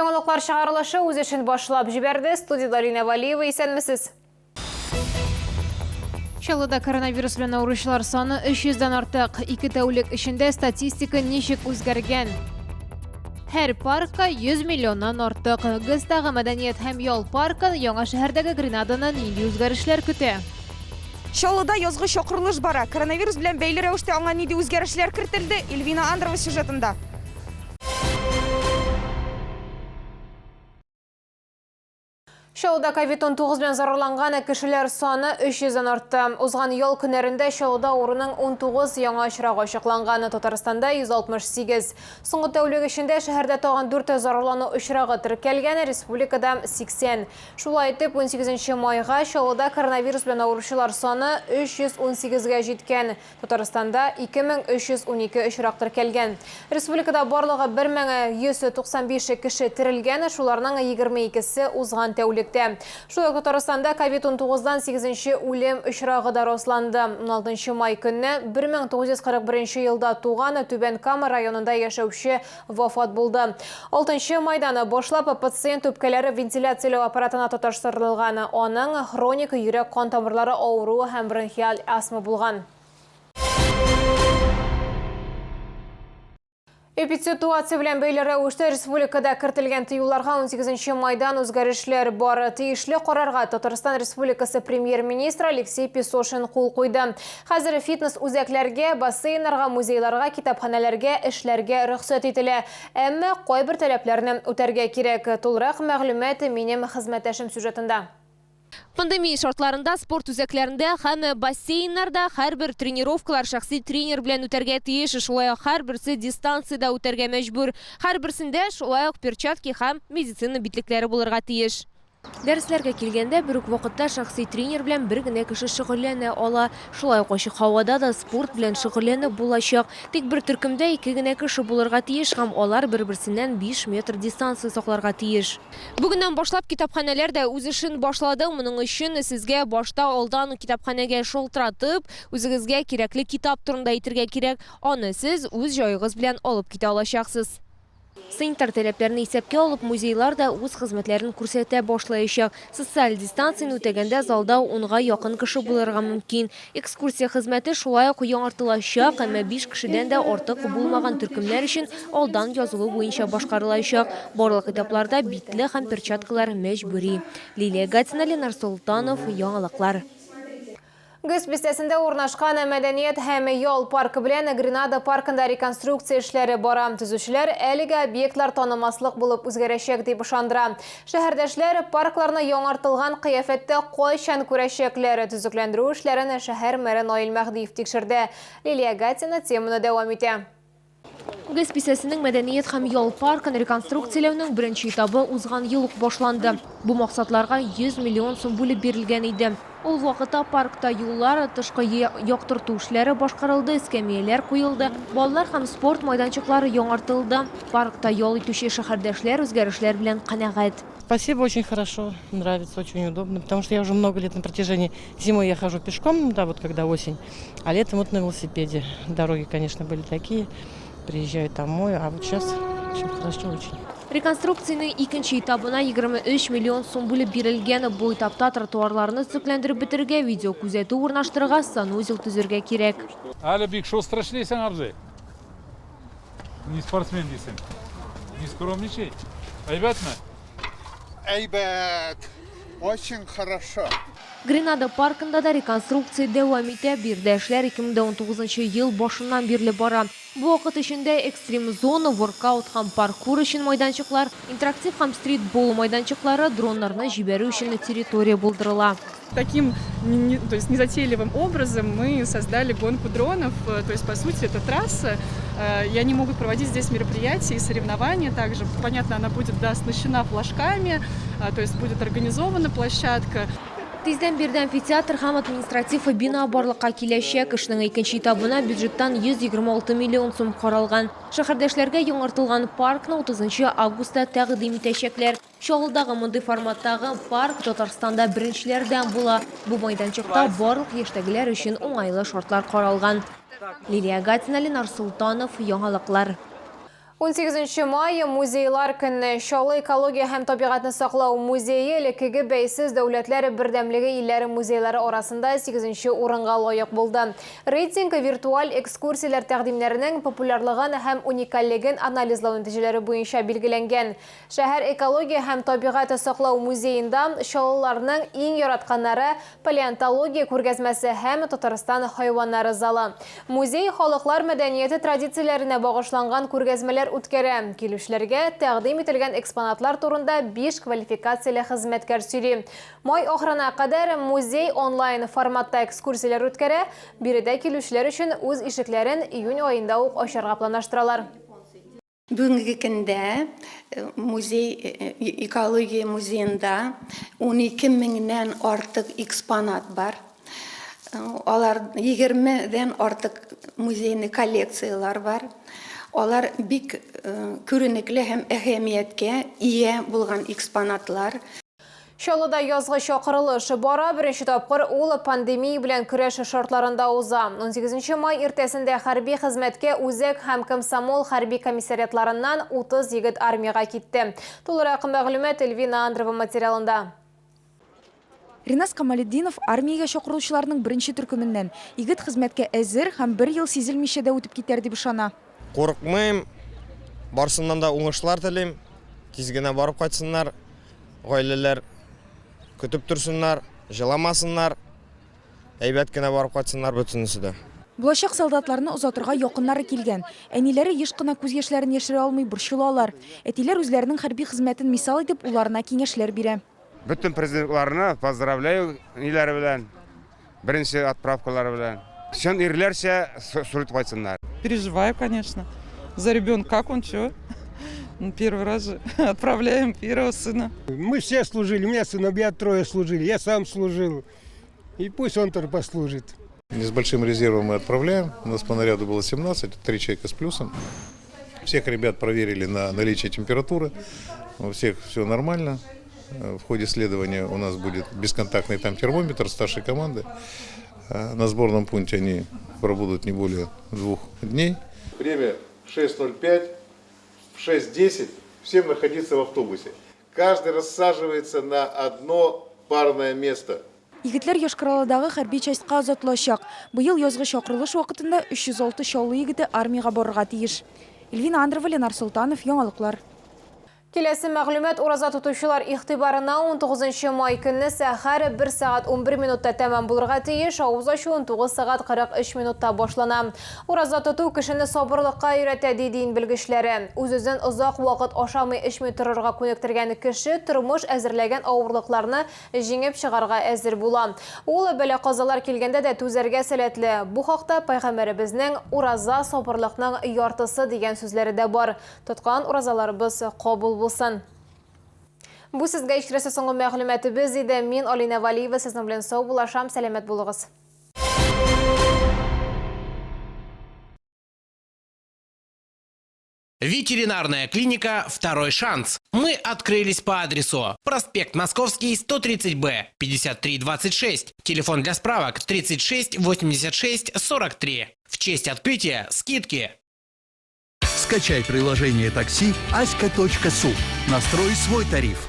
Яңалыклар чыгарылышы үз эшен башлап җибәрде. Студиядә Алинә Валиева, исәнмесез. Чаллыда коронавирус белән авыручылар саны 300 дән артык. Ике тәүлек эчендә статистика ничек үзгәргән? Һәр паркка 100 миллионнан артык. ГЭСтагы мәдәният һәм ял паркын, яңа шәһәрдәге Гренаданы нинди үзгәрешләр көтә? Чаллыда язгы чакырылыш бара. Коронавирус белән бәйле рәвештә аңа нинди үзгәрешләр кертелде? Эльвина Андрова сюжетында. Чаллыда COVID-19 белән зарарланган кешеләр саны 300 дән артты. Узган ял көннәрендә Чаллыда авыруның 19 яңа очрагы ачыкланган, Татарстанда 168. Соңгы тәүлек эчендә шәһәрдә тагын 4 зарарлану очрагы теркәлгән, республикада 80. Шулай итеп, 18 майга Чаллыда коронавирус белән авыручылар саны 318 гә җиткән. Татарстанда 2312 очрак теркәлгән. Республикада барлыгы 1195 кеше терелгән, шуларның 22 се узган тәүлектә. Шулай ук Татарстанда ковид-унтугыздан сигезенче үлем очрагы да расланды. Уналтынчы май көнне 1941 елда туган Түбән Кама районында яшәүче вафат булды. Алтынчы майдан башлап пациент үпкәләре вентиляцияләү аппаратына тоташтырылган. Аның хроник йөрәк-кан тамырлары авыруы һәм бронхиаль астма булган. Эпидситуация белән бәйле рәвештә республикада кертелгән тыюларга 18 майдан үзгәрешләр бар. Тиешле карарга Татарстан Республикасы премьер-министры Алексей Песошин кул куйды. Хәзер фитнес-үзәкләргә, бассейннарга, музейларга, китапханәләргә эшләргә рөхсәт ителә. Әмма кайбер таләпләрне үтәргә кирәк. Тулырак мәгълүмат минем хезмәттәшем сюжетында. Пандемия шартларында спорт үзәкләрендә һәм бассейннарда һәрбер тренировкалар шәхси тренер белән үтәргә тиеш, шулай ук һәрберсе дистанциядә үтәргә мәҗбүр. Һәрберсендә шулай ук перчатки һәм медицина битлекләре булырга тиеш. Дәресләргә килгәндә, бер үк вакытта шәхси тренер белән бер генә кеше шөгыльләнә ала. Шулай ук ачык һавада да спорт белән шөгыльләнеп булачак. Тик бер төркемдә ике генә кеше булырга тиеш һәм алар бер-берсеннән биш метр дистанция сакларга тиеш. Бүгеннән башлап китапханәләр дә үз эшен башлады. Моның өчен сезгә башта алдан китапханәгә шалтыратып, үзегезгә кирәкле китап турында әйтергә кирәк. Аны сез үз җаегыз белән алып китә алачаксыз. Санитар таләпләрне исәпкә алып, музейлар да үз хезмәтләрен күрсәтә башлаячак. Социаль дистанцияне үтәгәндә залда унга якын кеше булырга мөмкин. Экскурсия хезмәте шулай ук яңартылачак, әмма биш кешедән дә артык булмаган төркемнәр өчен алдан язылу буенча башкарылачак. Барлык этапларда битлек һәм перчаткалар мәҗбүри. Лилия Гатина, Ленар Солтанов, Яңалыклар. ГЭС бистәсендә урнашкан мәдәният һәм ял паркы белән Гренада паркында реконструкция эшләре бара. Төзүчеләр әлеге объектлар танымаслык булып үзгәрәчәк дип ышандыра. Шәһәрдәшләр паркларны яңартылган кыяфәттә кайчан күрәчәкләр? Төзекләндерү эшләрен шәһәр мэры Наил Мәһдиев тикшерде. Лилия Гатина теманы дәвам итә. ГЭС бистәсенең мәдәният һәм ял паркын реконструкцияләүнең беренче этабы узган ел ук башланды. Бу максатларга 100 миллион сум бүлеп бирелгән иде. Ул вакытта паркта юллар, тышкы яктырту эшләре башкарылды, эскәмияләр куелды, балалар һәм спорт майданчыклары яңартылды. Паркта ял итүче шәһәрдәшләр үзгәрешләр белән канәгать. Спасибо, очень хорошо, нравится, очень удобно, потому что я уже много лет на протяжении зимой я хожу пешком, да, вот когда осень, а летом вот на велосипеде. Дороги, конечно, были такие, приезжаю домой, а вот сейчас очень хорошо, очень. Реконструкциянең икенче этабына 23 миллион сум бүлеп бирелгән. Бу этапта тротуарларны төзекләндереп бетерергә, видеокүзәтү урнаштырырга, санузел төзергә кирәк. Әле бик шустро эшлисең, абзый. Не спортсмен дисең. Не скромничай. Әйбәтме? Әйбәт. Очень хорошо. Гренада паркында да реконструкция дәвам итә. Биредә эшләр 2019 ел башыннан бирле бара. Бу вакыт эчендә экстрим зона, воркаут һәм паркур өчен майданчыклар, интерактив һәм стритбол майданчыклары, дроннарны җибәрү өчен территория булдырыла. Таким, то есть незатейливым образом мы создали гонку дронов, то есть, по сути, это трасса, и они могут проводить здесь мероприятия и соревнования также. Понятно, она будет, да, оснащена флажками, то есть будет организована площадка. Тиздән биредә амфитеатр һәм административ бина барлыкка киләчәк. Эшнең икенче этабына бюджеттан 126 миллион сум каралган. Шәһәрдәшләргә яңартылган паркны 30 августта тәкъдим итәчәкләр. Чаллыдагы мондый форматтагы парк Татарстанда беренчеләрдән була. Бу майданчыкта барлык яшьтәгеләр өчен уңайлы шартлар каралган. Лилия Гатина, Ленар Солтанов, Яңалыклар. 18 май музейлар көне. Чаллы экология һәм табигатьне саклау музее элеккеге бәйсез дәүләтләр бердәмлеге илләре музейлары арасында 8 урынга лаек булды. Рейтинг виртуаль экскурсияләр тәкъдимнәренең популярлыгын һәм уникальлеген анализлау нәтиҗәләре буенча билгеләнгән. Шәһәр экология һәм табигать саклау музеенда чаллыларның иң яратканнары палеонтология күргәзмәсе һәм Татарстан хайваннары залы. Музей халыклар мәдәнияте традицияләренә багышланган күргәзмәләр үткәрә. Килүчеләргә тәкъдим ителгән экспонатлар турында биш квалификацияле хезмәткәр сөйли. Май ахырына кадәр музей онлайн форматта экскурсияләр үткәрә. Биредә килүчеләр өчен үз ишекләрен июнь аенда ук ачарга планлаштыралар. Бүгенге көндә музей экология музеенда 12 меңнән артык экспонат бар. Алар 20дән артык музейный коллекцияләр бар. Алар бик күренекле һәм әһәмияткә ия булган экспонатлар. Чаллыда язгы чакырылыш бара. Беренче тапкыр ул пандемия белән көрәш шартларында уза. 18 май иртәсендә хәрби хезмәткә үзәк һәм комсомол хәрби комиссариатларыннан 30 егет армиягә китте. Тулырак мәгълүмат Эльвина Андрова материалында. Ринас Камалетдинов армиягә чакырылучыларның беренче төркеменнән. Егет хезмәткә әзер һәм бер ел сизелмичә дә үтеп китәр дип ышана. Курыкмыйм, барсыннан да уңышлар телим. Тиз генә барып кайтсыннар. Гаиләләр көтеп торсыннар, җыламасыннар, әйбәт кенә барып кайтсыннар бөтенесе дә. Булачак солдатларны озатырга якыннары килгән. Әниләре еш кына күз яшьләрен яшерә алмый борчылалар. Әтиләр үзләренең хәрби хезмәтен мисал итеп, улларына киңәшләр бирә. Бөтен президентларны поздравляю ниләре белән, беренче отправкалары белән. Чын ирләрчә сүрет кайтсыннар. Переживаю, конечно, за ребенка, как он, чё? Первый раз же отправляем первого сына. Мы все служили, у меня сыновья трое служили, я сам служил. И пусть он тоже послужит. Не с большим резервом мы отправляем. У нас по наряду было 17, 3 человека с плюсом. Всех ребят проверили на наличие температуры. У всех все нормально. В ходе следования у нас будет бесконтактный там термометр старшей команды. На сборном пункте они пробудут не более 2 дней. Время 6:05. В 6:10 всем находиться в автобусе. Каждый рассаживается на одно парное место. Егетләр Йошкар-Оладагы хәрби частька озатылачак. Быел язгы чакырылыш вакытында 306 Чаллы егете армиягә барырга тиеш. Эльвина Андрова, Ленар Солтанов, Яңалыклар. Киләсе мәгълүмат ураза тотучылар игътибарына 19 май көнне сәхәр 1 сәгать 11 минутта тәмам булырга тиеш, авыз ачу 19 сәгать 43 минутта башлана. Ураза тоту кешене сабырлыкка өйрәтә, ди дин белгечләре. Үз-үзен озак вакыт ашамый эчми торырга күнектергән кеше тормыш әзерләгән авырлыкларны җиңеп чыгарга әзер була. Ул бәла-казалар килгәндә дә түзәргә сәләтле. Бу хакта пәйгамбәребезнең ураза сабырлыкның яртысы дигән сүзләре дә бар. Тоткан уразаларыбыз кабул булсын. Бу сезгә иштерәсе соңгы мәгълүматыбыз иде. Мин Алина Валиева сезнең белән сау булашам, сәламәт булыгыз. Ветеринарная клиника «Второй шанс». Мы открылись по адресу: проспект Московский, 130Б, 5326. Телефон для справок 36 86 43. В честь открытия скидки. Скачай приложение такси аська.су. Настрой свой тариф.